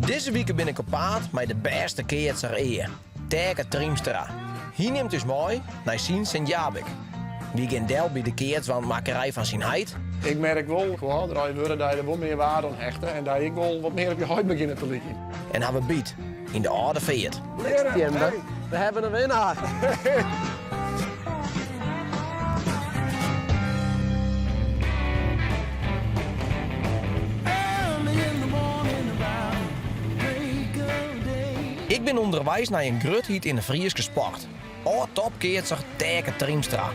Dizze wike bin ik op paad mei de bêste keatser ea, Taeke Triemstra. Hy nimt ús mei nei syn Sint Jabik. Wy gean del by de keatswantmakkerij fan syn heit. Ik merk wol, hoe âlder je wurde, dat je der wol mear waarde oan hechte en dat je ek wol wat mear op je heit begjinne te lykjen. En hawwe byt yn de âlde feart. We hebben een winnaar! Ik bin ûnderweis nei in grutheid yn de Fryske sport, âld-topkeatser Taeke Triemstra.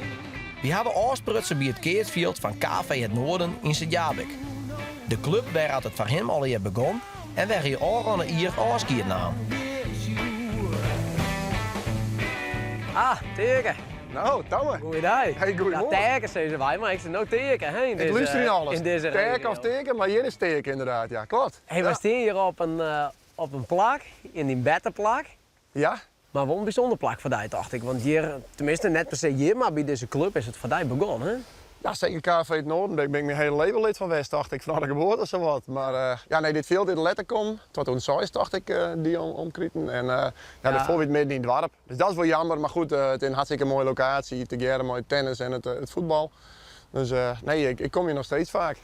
Wy hawwe ôfsprutsen by it keatsfjild fan KV Het Noorden yn Sint Jabik. De klup wêr't it foar him allegear begûn en wêr hy ôfrûne jier ôfskied naam. Ah, Taeke. No, Tamme. Goeiedei. Hey, goeiemoarn. Ja, Taeke sizze wy, mar ik sis no Teake, hè, yn Ik dizze, lústerje yn alles. yn dizze Taeke regio. of Teake, mar hjir is Teake inderdaad, ja. Klopt. Hey, wy stean hjir op in, op in plak, yn dyn berteplak. Ja. Mar wol in bysûnder plak foar dy, tocht ik. Want hjir, teminsten net per se hjir, mar by dizze klup is it foar dy begûn, hè? Ja, seker KV Het Noorden, dêr bin ik myn hiele leven lid fan west, tocht ik, fanôf de geboarte sawat. Mar ja, nee, dit fjild is letter kommen, 2006 tocht ik, dy omkriten. En ja, dêrfoar wie it midden yn it doarp. Dus dat is wol jammer, mar goed, it is in hartstikke moaie lokaasje, tegearre mei it tennis en it fuotbal. Dus nee, ik kom hjir noch steeds faak.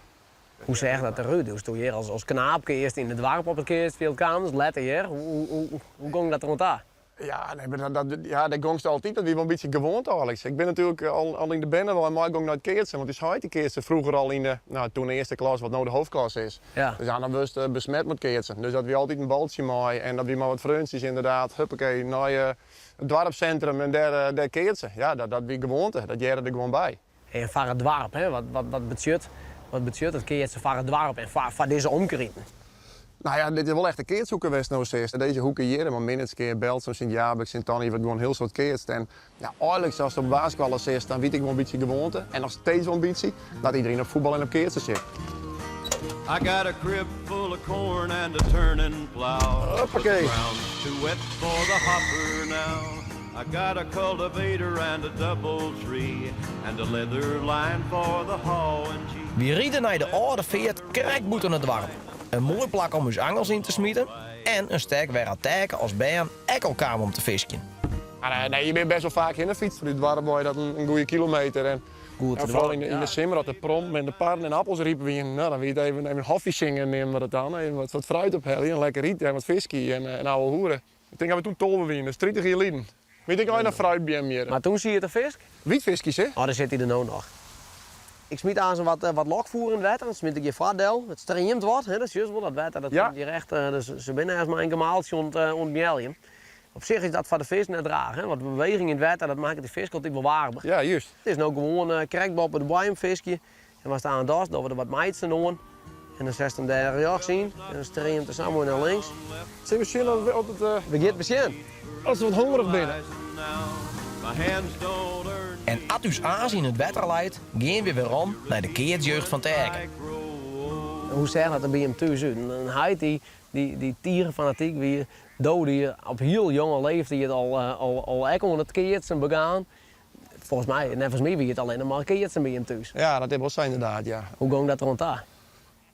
Hoe seach dat derút? Doe'tsto hjir as knaapke earst yn it doarp op it keatsfjild kaamst, letter hjir, hoe gong dat deroan ta? Ja, nee, mar dat, ja, dêr gongst altyd, dat wie wol in bytsje gewoante eigentlik. Ik bin natuerlik al yn de bernewei meigong nei it keatsen, want ús heit dy keatste froeger al yn de, no, toen earste klas, wat no de hoofdklas is. Ja. Dus ja, dan wurdst besmet mei it keatsen. Dus dat wie altyd in baltsje mei en dat wie mei wat freontsjes inderdaad, huppakee, nei it doarpssintrum en dêr, dêr keatse. Ja, dat, dat wie gewoante, dat hearde der gewoan by. En foar it doarp, hè? Wat, wat, wat betsjut, wat betsjut it keatsen foar it doarp en foar, foar dizze omkriten? Nou ja, dit is wol echt de keatshoeke west no sis. Dizze hoeke hjir, mei Minnertsgea, Berltsum, Sint Jabik, Sint Anne, wurdt gewoan hiel soad keatst. En ja, eigentlik ast op basisskoalle sitst, dan wie it ek wol in bytsje gewoante, en noch steeds wol in bytsje, dat iderien op fuotbal en op keatsen sit. I got a crib full of corn and a turning plow. Hoppakee. But the ground's too wet for the hopper now. I got a cultivator and a double tree and a leather line for the hawing G. Wy ride nei de âlde feart krekt bûten it doarp. In moai plak om ús angels yn te smiten en in stek wêr't Taeke as bern ek al kaam om te fiskjen. Ah, nee, je binne best wol faak hinne fytst fan it doarp wei, dat in goede kilometer. En Goed ja, foaral yn de, yn de simmer, as de prommen en de parren en appels ryp wienen, nou, dan wie it even, even hofjesingen neamden we dat dan. Even wat, wat fruit ophelje en lekker ite en wat fiskje en, en ouwehoere. Ik tink dat we toen 12 wienen, dus 30 jier lyn. Wie ik al in fruitbeam hjir. Mar toen siet der fisk? Wytfiskjes, hè? Oh, dêr sit hy der no noch. Ik smyt aanst wat, wat lokfoer yn it wetter, dan smyt ik hjir foar del. It streamt wat, hè, dat sjochst wol, dat wetter dat Ja. komt hjir echt, dus se binne ergens mei in gemaaltsje oan it, oan it mealjen. Op sich is dat foar de fisk net raar, hè, want de beweging yn it wetter dat makket de fisk altyd wol waarber. Ja, juist. It is no gewoan krekt boppe de boaiem fiskje en watst aanst dochst, dogge we der wat maitsen oan en dan setst him dêr rjochts yn en dan streamt er sa moai nei links. Sille we sjen oft it. We gean it besjen. As se wat hongerich binne. En at ús aas yn it wetter leit, gean wy werom nei de keatsjeugd fan Taeke. Hoe seach dat der by him thús út? In heit dy't tige fanatyk wie, do dy't op hiel jonge leeftiid al ek oan it keatsen begaan. Folgens my, neffens my wie it allinne mar keatsen by him thús. Ja, dat is wol sa ynderdaad, ja. Hoe gong dat deroan ta?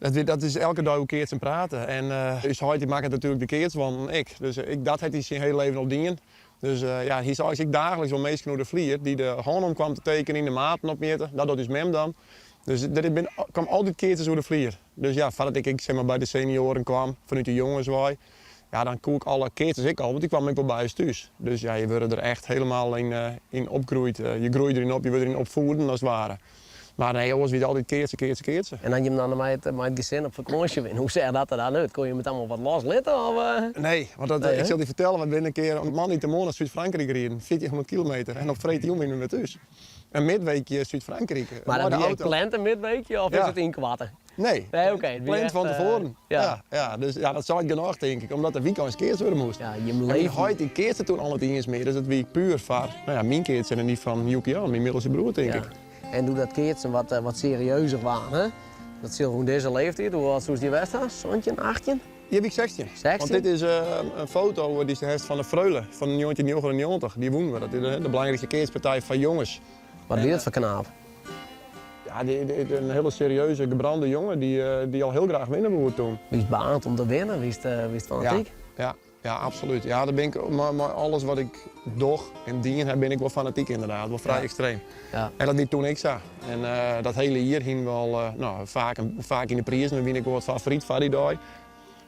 Dat, dat is elke dei oer keatsen prate. En ús heit dy makket natuerlik de keatswanten ek. Dus ek dat hat hy syn hiele leven al dien. Dus ja, hy sei ek daagliks wol minsken oer de flier dy't de hân om kwam te tekenjen, de maten opmjitte. Dat docht ús mem dan. Dus der bin, kwam altyd keatsers oer de flier. Dus ja, foardat ik ek zeg maar, by de senioaren kwam, fanút de jonges wei, ja, dan koe ik alle keatsers ek al, want dy kwamen ek wol by ús thús. Dus ja, je wurde der echt helemaal yn, yn opgroeid. Je groeie deryn op, je wurde deryn opfoeden as it ware. Mar nee, oars wie it altyd keatsen, keatsen, keatsen. En as jim dan mei it, mei it gesin op fakânsje wiene, hoe seach dat der dan út? Koene jim it allemaal wat los litte? Of? Nee, want dat, Nee, ik hè? sil dy fertelle, wy binne in kear op moandeitemoarn nei Súd-Frankryk riden, 1400 kilometer, en op freedtejûn wiene we wer thús. In midweekje Súd-Frankryk, Mar mei dat de wie ek auto. pland in midweekje of is Ja. it ynkoarten? Nee, Nee, oké, it wie pland echt, fan tefoaren. ja. Ja, ja, dus ja, dat seit genôch tink ik, omdat der wykeins keatst wurde moast. Ja, jim En myn leven. heit dy keatste toen al net iens mear, dus dat wie puer foar, no ja, myn keatsen en dy fan Joeke Jan, myn middelste broer tink Ja. ik. En doe dat keatsen wat, wat serieuzer waard, hè? Dat sil rûn dizze leeftiid, hoe âld soest dy west ha? 17, 18? Hjir wie ik 16. 16? Want dit is in foto dy'tst hast fan de Freule fan 1999. Dy wûnen we. Dat is de, de belangrykste keatspartij foar jonges. Wat wie dat foar knaap? Ja, in hiele serieuze, gebrande jonge dy't al hiel graach winne woe toen. Wiest baarnd om te winnen? Wiest fanatyk? Ja, ja, absolút. Ja, dêr bin ik, mei alles wat ik doch en dien ha, bin ik wol fanatyk ynderdaad, wol frij ekstreem. En dat wie toen ek sa. En dat hiele jier hiene we al, no, faak, faak yn de prizen, we wiene ek wol wat favoryt foar dy dei.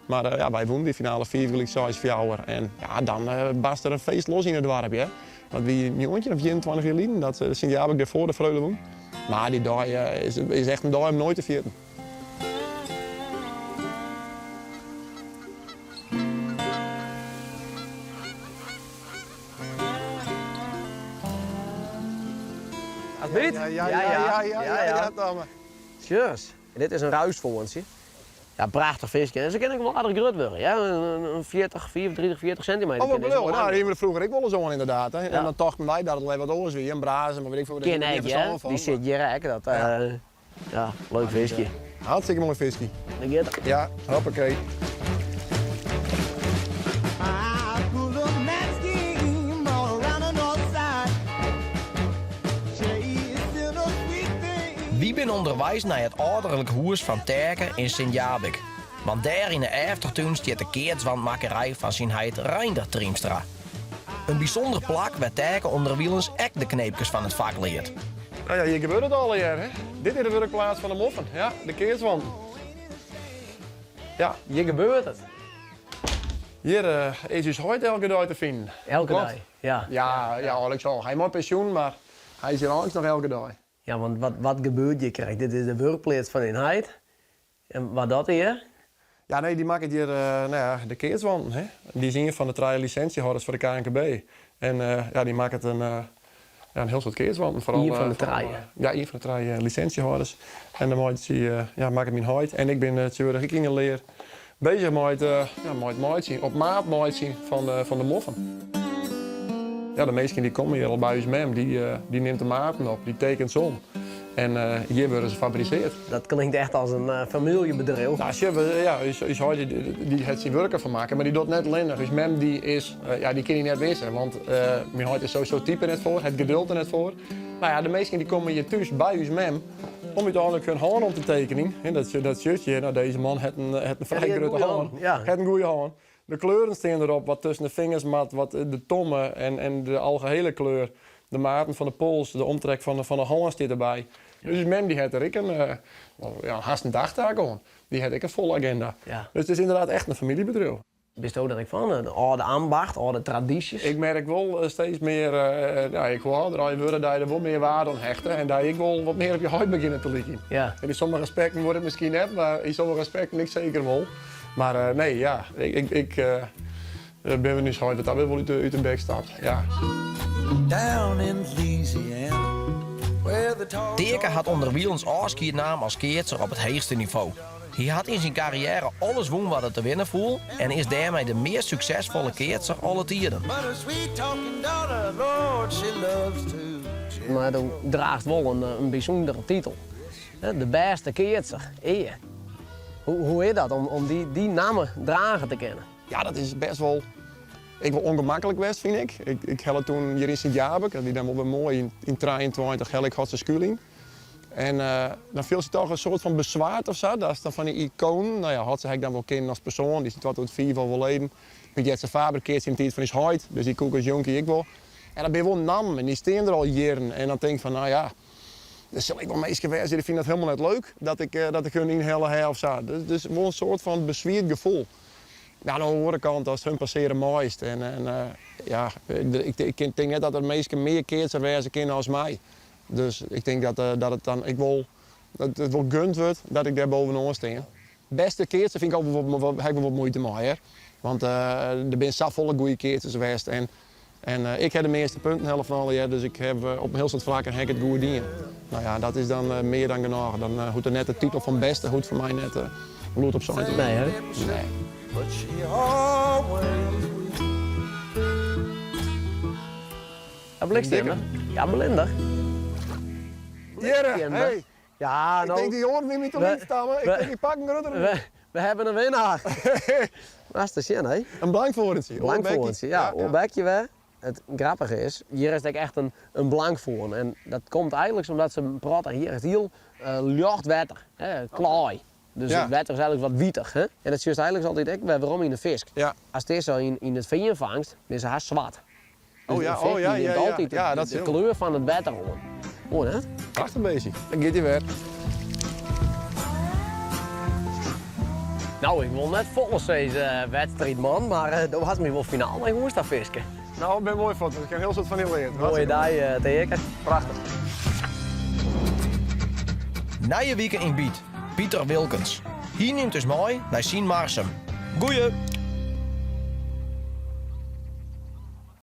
Mar ja, wy wûnen dy finale fiif gelyk seis fjouwer. En ja, dan barst der in feest los yn it doarp, hear. Dat wie 19 of 21 jier lyn dat Sint Jabik dêrfoar de Freule wûn. Mar dy dei is echt in dei om noait te ferjitten. Byt? Ja, ja, ja, ja, ja, Tamme. Sjochris, dit is in ruisvoorntsje. Ja, prachtich fiskje. En se kinne ek wol aardich grut wurde, ja. In 40, 35, 40 sintimeter. Oh, wat bedoel? Nou, dy hiene we froeger ek wolris oan ynderdaad. Hè. En dan tochten wy dat it wol wat oars wie, in brazem of weet ik folle. Kin ek, ja. Dy sit hjir ek. Dat, ja, leuk fiskje. Hartstikke moai fiskje. Dêr giet er. Ja, hoppakee. Wy binne ûnderweis nei it âlderlik hûs fan Taeke yn Sint Jabik. Want dêr yn 'e eftertún stiet de keatswantmakkerij fan syn heit Reinder Triemstra. In bysûnder plak wêr't Taeke ûnderwilens ek de kneepkes fan it fak leart. No ja, hjir gebeurt it allegear, hè. Dit is de wurkplaats fan de moffen, ja, de keatswanten. Ja. Hjir gebeurt it. Hjir is ús heit elke dei te finen. Elke dei, ja. Ja, ja, eigentlik al. Hy mei pensjoen, mar hy is hjir eins noch elke dei. Ja, want wat, wat gebeurt hjir krekt? Dit is de wurkpleats fan dyn heit. En wat docht hy hjir? Ja, nee, dy makket hjir nou ja, de keatswanten. Hè? Dy is ien fan de trije lisintsjehâlders foar de KNKB. En ja, dy makket in, ja, in hiel soad keatswanten. Foaral, Ien fan de trije? Ja, ien fan de trije lisintsjehâlders. En dan meitsje, ja, makket myn heit en ik bin tsjintwurdich ek yn 'e lear beuzich mei it, ja, mei it meitsjen, op maat meitsjen fan de moffen. Ja, de minsken dy komme hjir al by ús mem, dy, dy nimt de maten op, dy tekent se om. En hjir wurde se fabrisearre. Dat klinkt echt as in famyljebedriuw. Nou, sjoch, ja, ús heit dy hat syn wurk derfan makke, mar dy docht net allinnich. Ús mem dy is, ja, dy kin hy net misse, want myn heit is sowieso type net foar, hat geduld der net foar. No ja, de minsken dy komme hjir thús by ús mem om úteinlik hun hân om te tekenjen. Dat, dat sjochst hjir, no, dizze man hat in, hat in frij grutte hân. Hat in goede hân. De kleuren stean derop, wat tusken de fingers moat, wat de tomme en, en de algehele kleur. De maten fan de pols, de omtrek fan de, fan de hân stiet derby. Dus ús mem dy hat der ek in, ja, hast in dagtaak oan. Dy hat ek in folle agenda. Ja. Dus it is ynderdaad echt in famyljebedriuw. Bisto der ek fan? De âlde ambacht, âlde tradysjes? Ik merk wol steeds mear, ja, ik hoe âlder je wurde, dat je der wol mear waarde oan hechte en dat je ek wol wat mear op je heit begjinne te lykjen. Ja. En yn sommige aspekten wurdt it miskien net, mar yn sommige aspekten ek seker wol. Mar nee, ja, ik, ik bin ús heit wat dat wol út de bek stapt, ja. Down in Louisiana, where the tall Taeke hat ûnderwilens ôfskied naam as keatser op it heechste nivo. Hy hat yn syn karriêre alles wûn wat der te winnen foel en is dêrmei de meast suksesfolle keatser alle tiden. But her sweet talking daughter, Lord, she loves to Mar do draachst wol in bysûndere titel. De bêste keatser ea. Hoe is dat om dy namme drage te kinnen? Ja, dat is bêst wol ek wol ûngemaklik west, fyn ik. Ik helle toen hjir yn Sint Jabik, dat wie dan wol wer moai, yn 23 helle ik Hotze Schuling. En dan fielst je toch in soart fan beswaard of sa. Dat is dan fan dy ikoanen. No ja, Hotze ha ik dan wol kinnen as persoan, dy is yn 2005 al oerleden. Met Jetze Faber keatste yn de tiid fan ús heit, dus dy koe ik as jonkie ek wol. En dat binne wol nammen en dy stean der al jierren. En dan tink ik fan, no ja, der sille ek wol minsken wêze dy fine dat hielendal net leuk dat ik, dat ik hun ynhelle ha of sa. Dus, dus wol in soart fan beswierd gefoel. Ja, oan de oare kant, ast hun passearje meist en, en ja, ik, ik tink net dat der minsken mear keatser wêze kinne as my. Dus ik tink dat, dat it dan ek wol, dat it wol gund wurdt dat ik dêr bovenoan stean. Bêste keatser fyn ik al wol, ha ik wol wat muoite mei, hear. Want der binne safolle goede keatsers west en, en ik ha de measte punten helle fan allegear, dus ik ha op in hiel soad flakken ha ik it goed dien. No ja, dat is dan mear dan genôch. Dan hoecht der net de titel fan bêste hoecht foar my net lûd op sein te wurden. Nee, hè? Nee. But she always Ja, blikstimmer. Ja, blinder. Jere, hey. Ja, Ik no. tink dy oaren wiene my te lyts, Tamme. Ik tink ik pak in gruttere. We hebben in winnaar. Moatst ris sjen, hè? In blankfoarntsje. Blankfoarntsje, ja. Oar bekje wer. It grappige is, hjir is it ek echt in blankfoarn. En dat komt eigenlik omdat se in protte, hjir is hiel ljocht wetter, hè, klaai. Dus Ja. it wetter is eigenlik wat witich. Hè? En dat sjochst eigenlik altyd ek wer werom yn de fisk. Ja. Ast dizze yn it fean fangst, binne se hast swart. Dus Oh ja, de fisk oh ja, die ja, nimt ja. altyd Ja, dat de sil. kleur fan it wetter oan. Moai net? Prachtig beestje. Dan giet hy wer. No, ik wol net folle sizze, wedstriidman, mar do hast my wol finaal nei hûs ta fiske. No, ik bin moai fuort. Ik ha in hiel soad fan dy leard. Moaie dei, Teake. Prachtich. Nije wike yn Byt, Piter Wilkens. Hy nimt ús mei nei syn Marsum. Goeie!